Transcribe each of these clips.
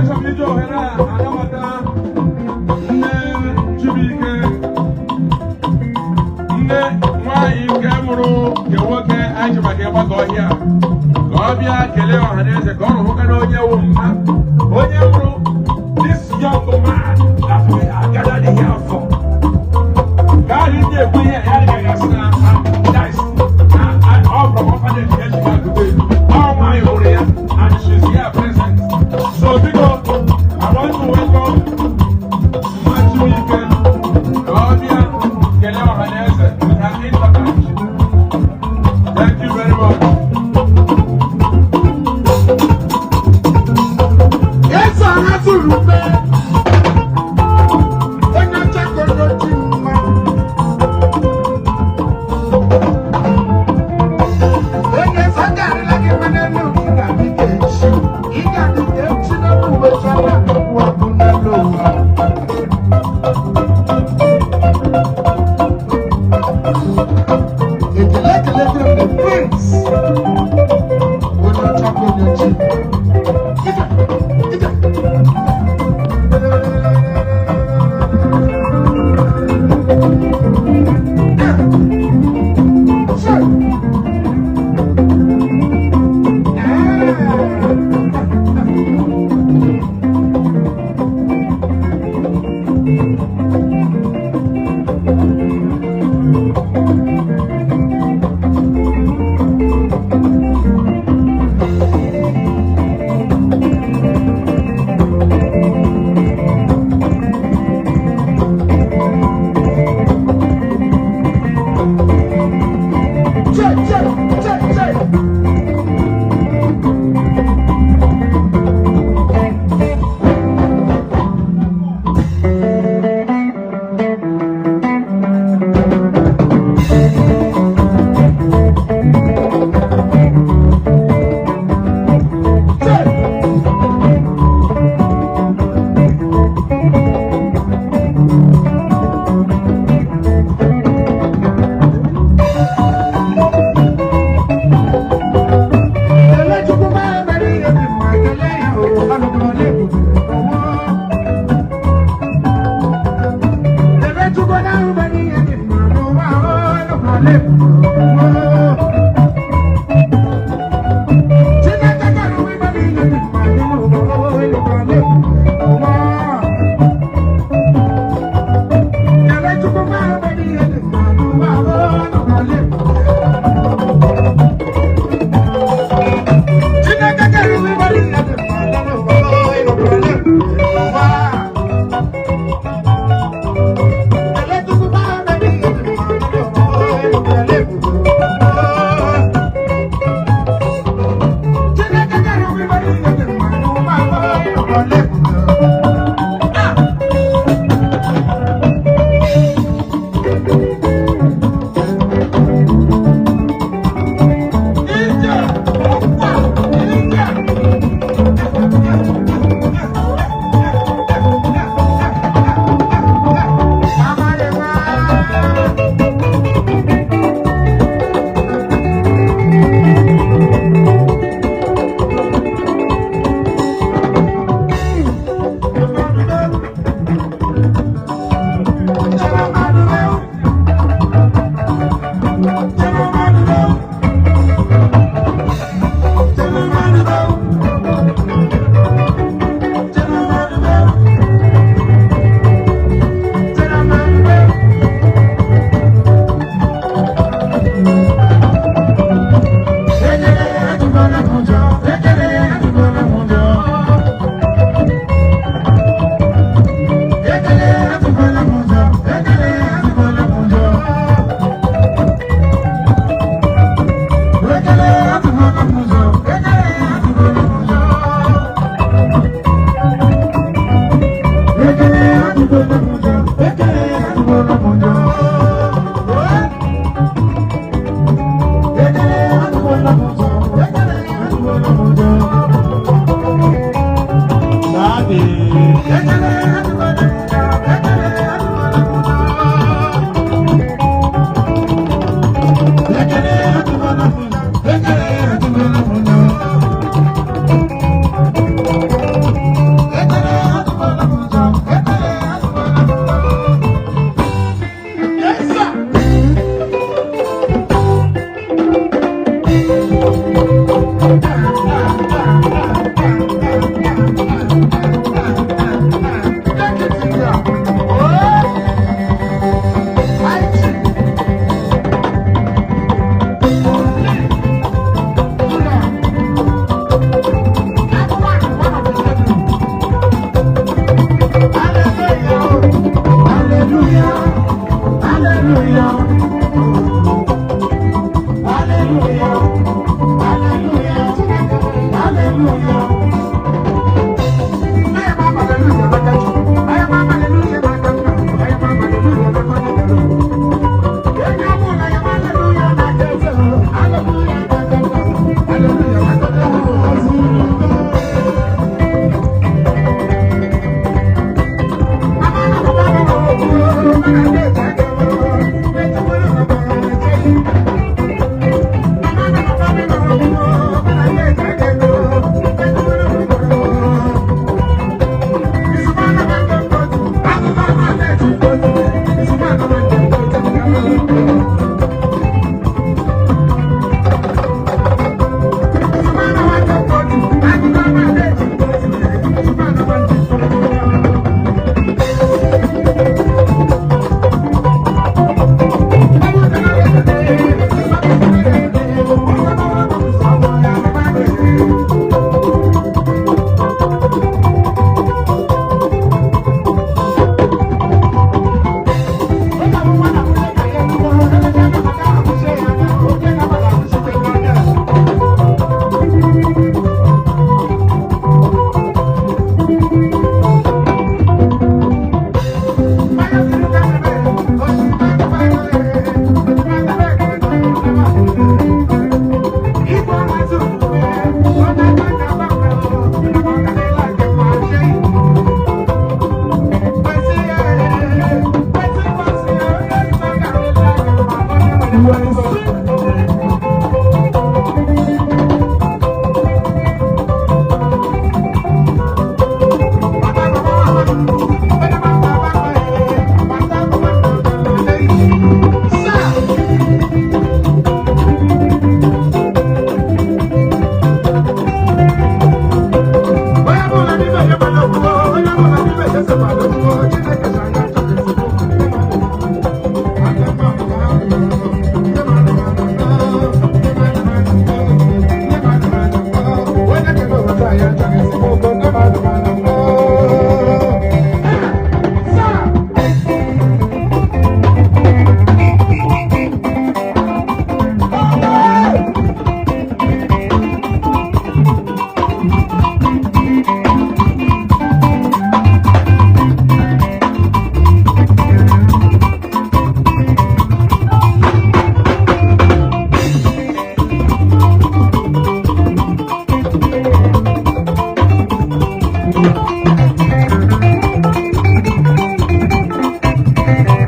Achọrọ m iji ohere a anabata nne Chibuike, nne nwaanyị nke mụrụ nke nwoke anyị ji maka ịgbakọ ọhịa, ka ọ bịa kelee ọha na eze, ka ọ rụhụka na onye wụ mma onye mụrụ this young man that we are gathered here for. Ka anyị na-ekwu ihe ya agaghị asị na that is all from orphanage eji ga-agụte ọ nwaanyị mụrụ ya, and she's here present. So biko, I want to welcome Mma Chibuike ka ọ bịa kelee ọha na eze with her in-law. Thank you very much. Eze ọha zuru mbe, onye ọcha ji mma. Onye eze, ọ garịla gị mma n'elu. Ị ga-adị ka echi, ị ga-adị ka echi n'elu uwe chọrọ ọgwụ ọgwụ n'elu ụwa. Ekele, ekele dịrị the prince, onye ọcha ji. Ije, ije. Che, che, che, che. Che. Kelee Chukwu ma mere ihe dị mma, kelee ya o, anụkwala ebube ọwụ. Kelee Chukwu na ahụ mere ihe dị mma n'ụwa o, anụkwala ebube ọwụ. Chineke kere ụwa mere ihe dị mma n'ụwa o, anụkwala ebube ọwụ. Kelee Chukwu ma mere ihe dị mma n'ụwa o, anụkwala ebube. Chineke kere ụwa mere ihe dị mma n'ụwa o, anụkwala ebube ọwụ. Kelee Chukwu ma mere ihe dị mma n'ụwa o, anụkwala ebube ọwụ. Chineke kere ụwa mere ihe dị mma n'ụwa o, anụkwala ebube ọwụ. Ah! Ije, ụkwa, ije. Daddy.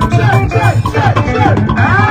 Che, che, che, che. Ah!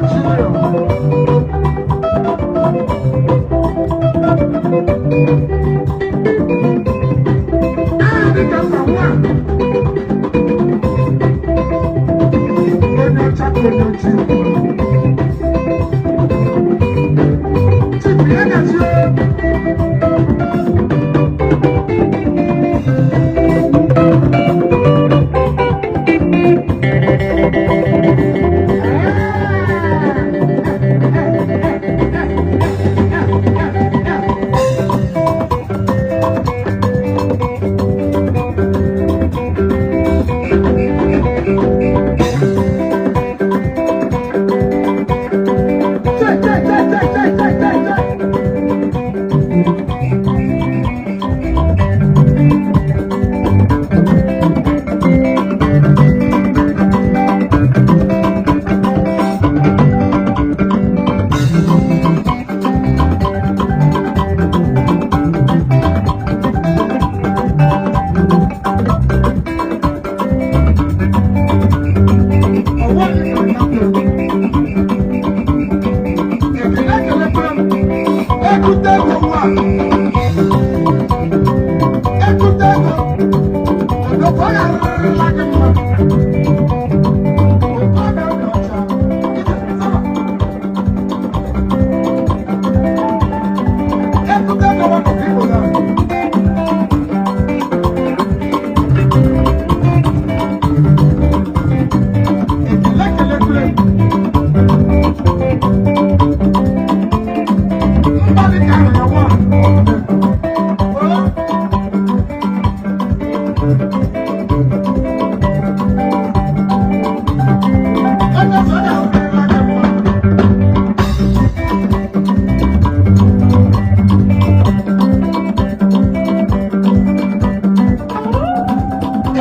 Junior. Ah, dịka mba nwa. Onye ọcha ka onye ojii. Chief, ihe gachi o. Che, che, che, che, che, che, che, che. Ọwọ́ mi kò ní kú. Ekele ekelekwe m. Ekute ego nwa. Ekute ego. Odoko ya arịrịla gị mma. Otu aka dị ọcha. Ije, sama. Ekute ego nwa bụ Igbo na. Ekele ekelekwe m. Mmadụ ka ahụ ya nwa. Onye sọ ya arịrịla gị mma.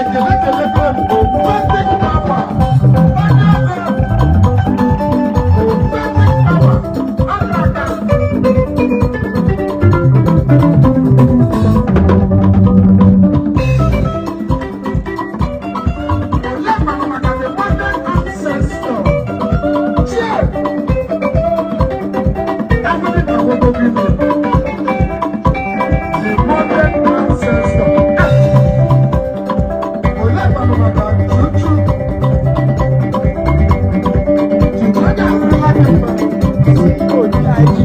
Ekele ekelekwe m. Authentic power. Onye ọbụla. Authentic power. Aka aka. Olee maka the modern ancestor? Chie! Ahụrụ ka nwoke gị dị. The modern ancestor. Ah! Olee maka Chuchu? Chuchu onye ahụrụla gị mma. CEO DIG.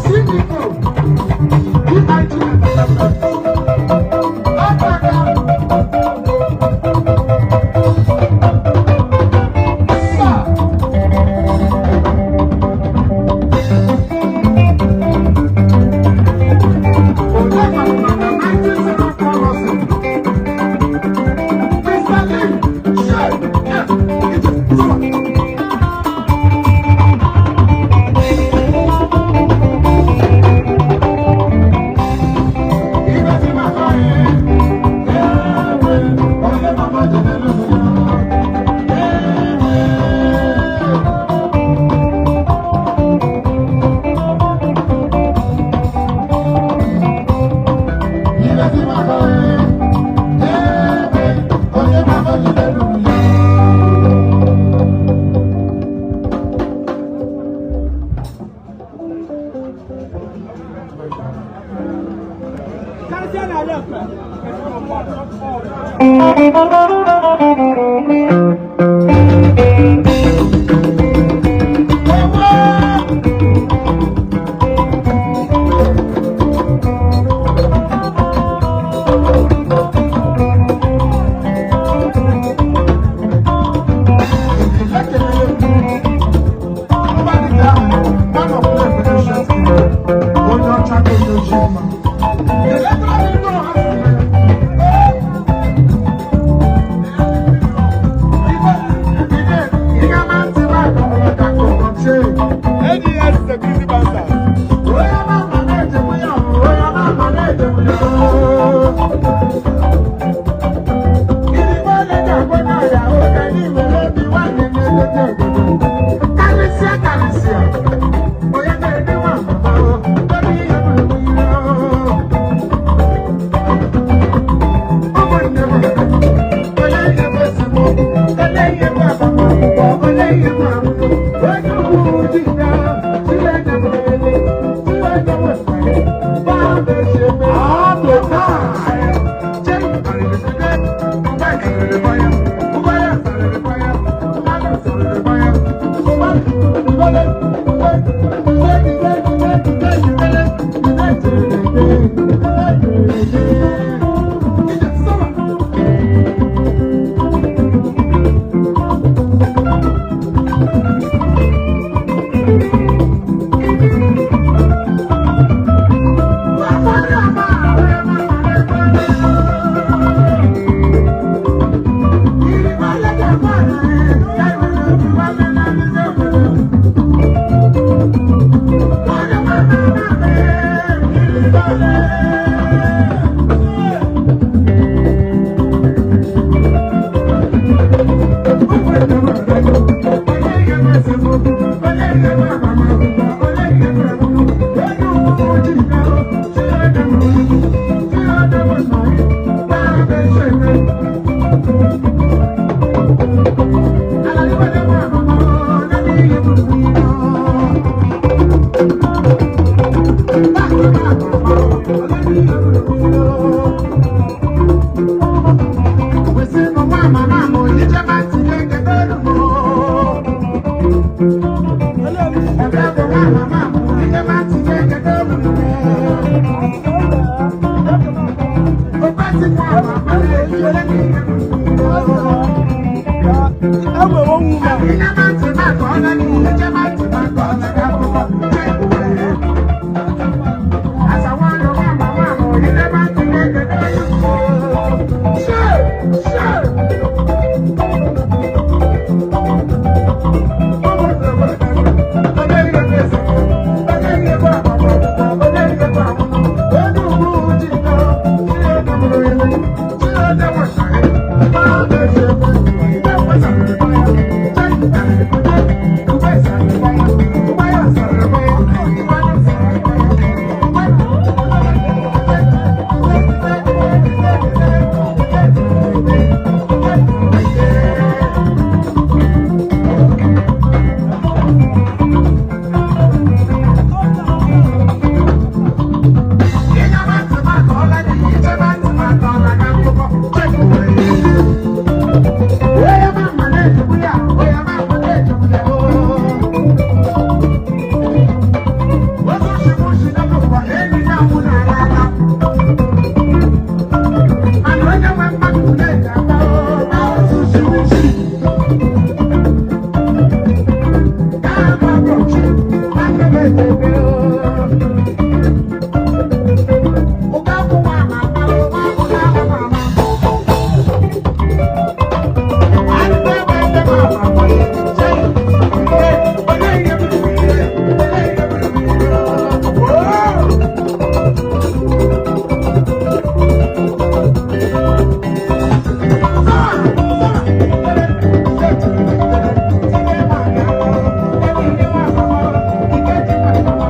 CEO DIG Entertainment. Aka aka. Sir. Olee maka 1974 Russell? Mr. Lee, Shey, F, Ije, Sọma. Ibe ti ma kọ́ yẹn, ewe, onye mama jere lóru ya, ewe. Ibe ti ma kọ́ yẹn, ewe, onye mama jere lóru ya. Onye ọcha ka onye ojii mma. Thank you.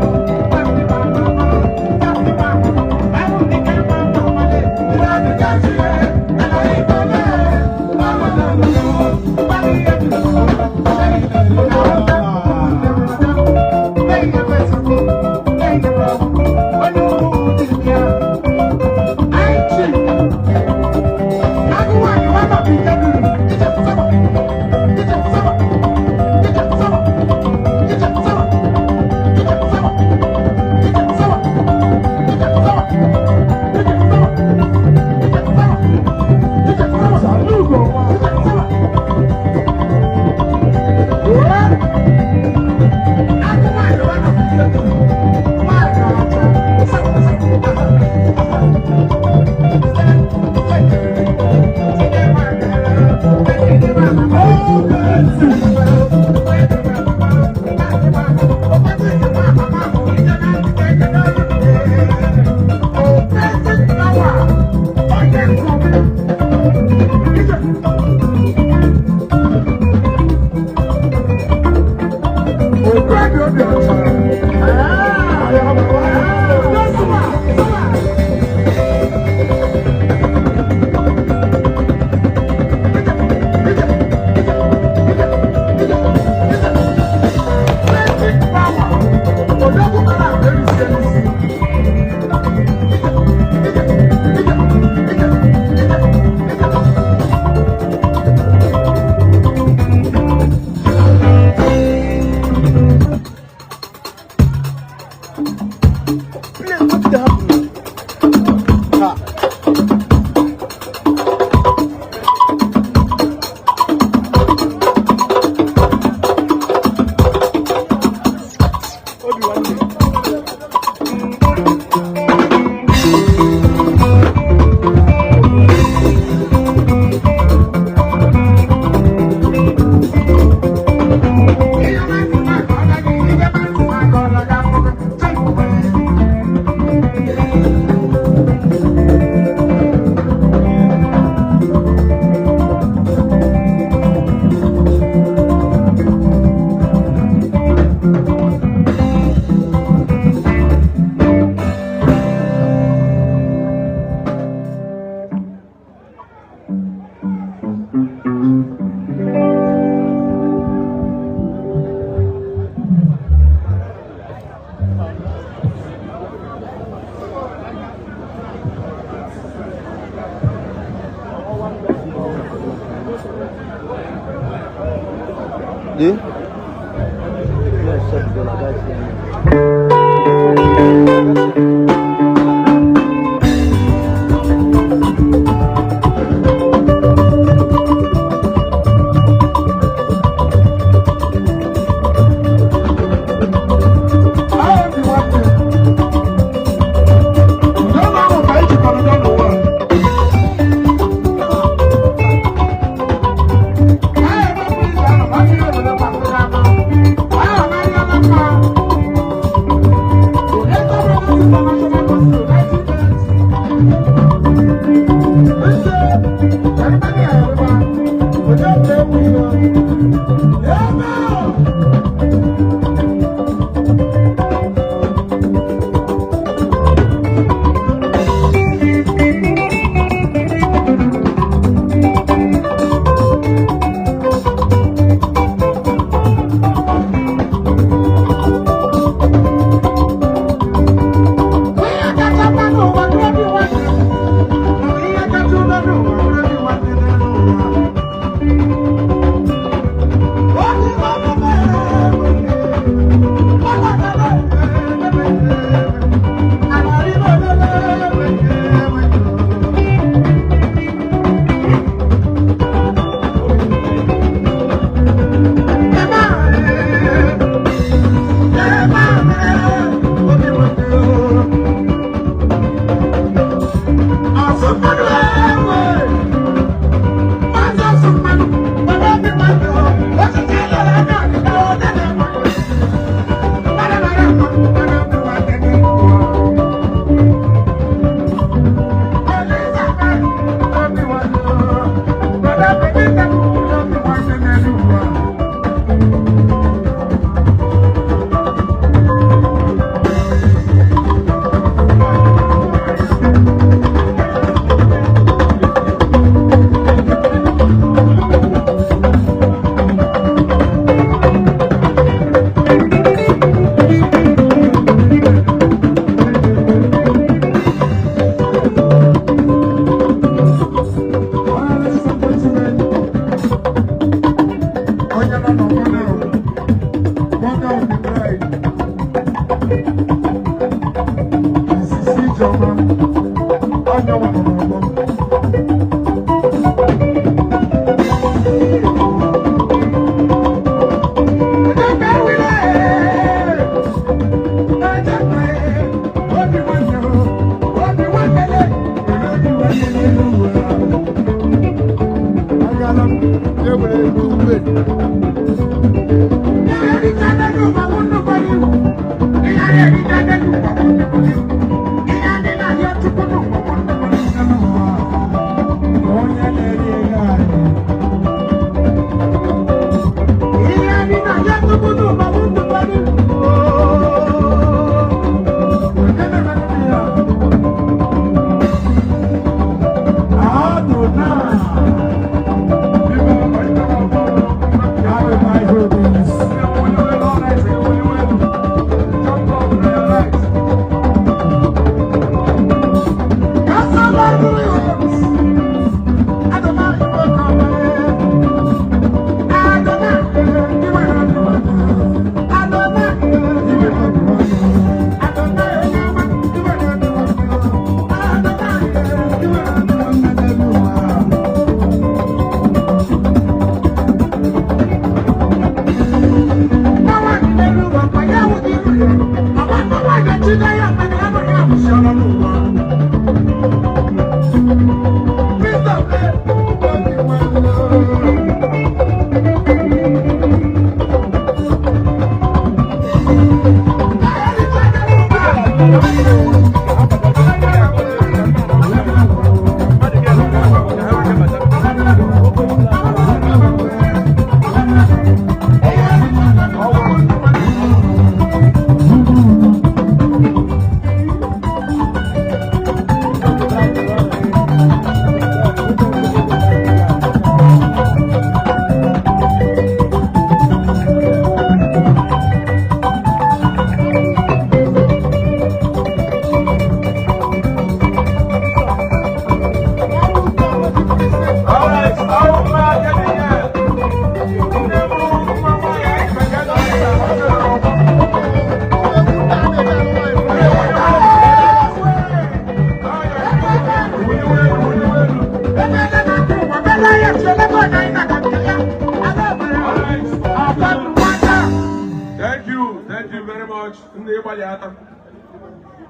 Thank you, thank you very much. Ndị ịgbalị aka.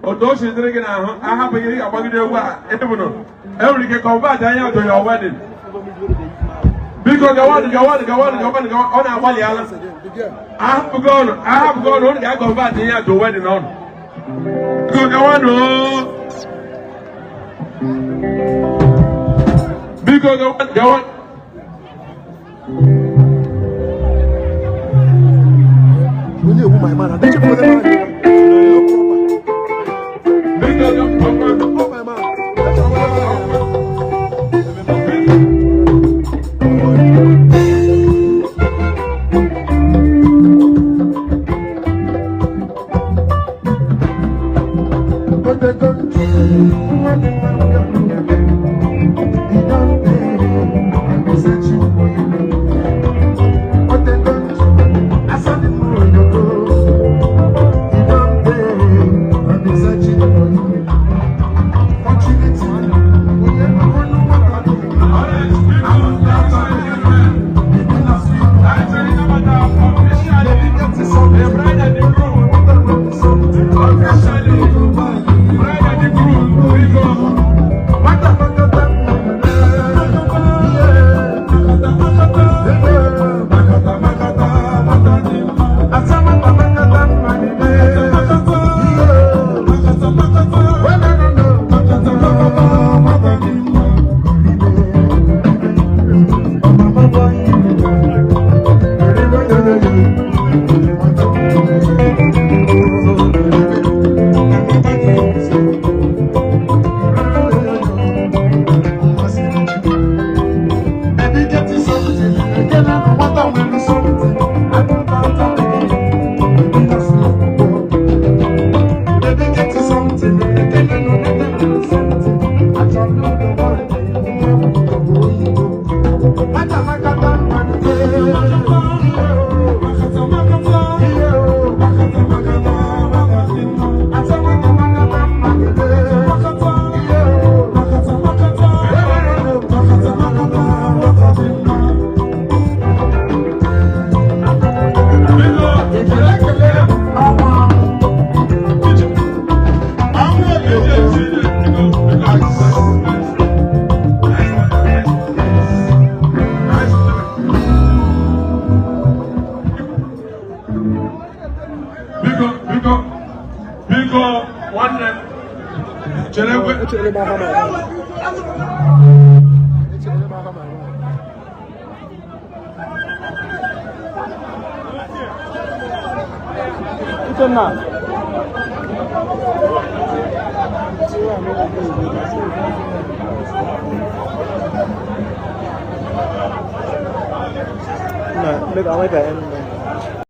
Otu o si dịrị gị n'ahụ, ahapụghị ị ga-agbagide egwu a ebunu. Enwere ike convert anya to your wedding. Biko gawanụ gawanụ gawanụ gawanụ gawanụ ọ na-agbalị ala. Ahapụghị ọnụ, ahapụghị ọnụ, unu ga-convert ihe to wedding ọnụ. Biko gawanụ. Biko gawanụ gawanụ. Onye ewu my man, adịghị m onye man. Biko gawanụ. Oh my man, adịghị m onye man. The bride and the groom. Officially, bride and the groom. Biko. Baby, get you something. Again, I want to win something. I don't want to Baby, get you something. Again, I want to win something. I don't know the Biko, biko, biko, nwanne m, chere kwe. Echere m aha my man. Echere m aha my man. Uchenna. Nna, make I like I end.